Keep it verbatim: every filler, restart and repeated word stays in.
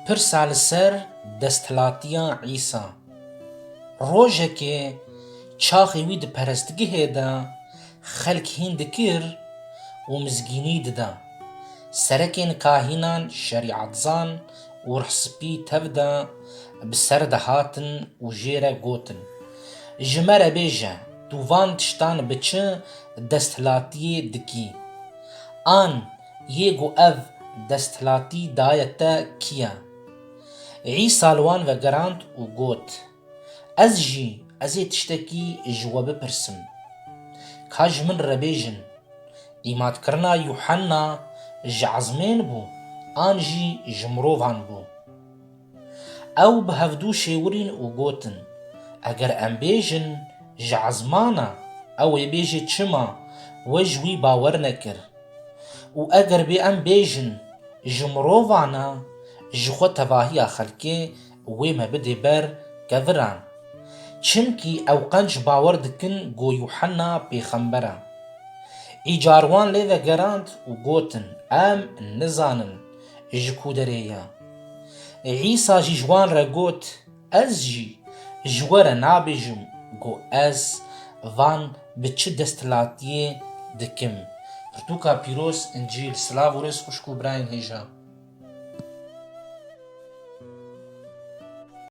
Pirsa li ser desthilatiya Îsa. Rojekê çaxê wî di perestgehê de xelk hîn dikir û mizgînî dida. Serekên kahînan, şerîetzan û rihspî tev de bi ser de hatin û jê re gotin, "Ji me re bêje, tu van tiştan bi çi desthilatiyê dikî? An yê ku ev desthilatî daye te kî ye?" Îsa li wan vegerand û got, "Ez jî, ez ê tiştekî ji we bipirsim. Ka ji min re bêjin, îmadkirina Yuhanna ji ezmên bû, an jî ji mirovan bû?" Ew bi hevdû şêwirîn û gotin, "Eger em bêjin, ji ezman e, ew ê bêjê, 'Çima we ji wî bawer nekir?' Û eger bê em bêjin, 'Ji mirovan e,' ji xwe tevahiya xelkê wê me bidê ber keviran. Çimkî ew qenc bawer dikin ku Yuhanna pêxember e." Îcar wan lê vegerand û gotin, "Em nizanin ji ku derê ye." Îsa jî ji wan re got, "Ez jî ji we re nabêjim ku ez van bi çi desthilatiyê dikim." Pirtûka pîroz, Încîl. Silav û rêz xwişk û birayên hêja.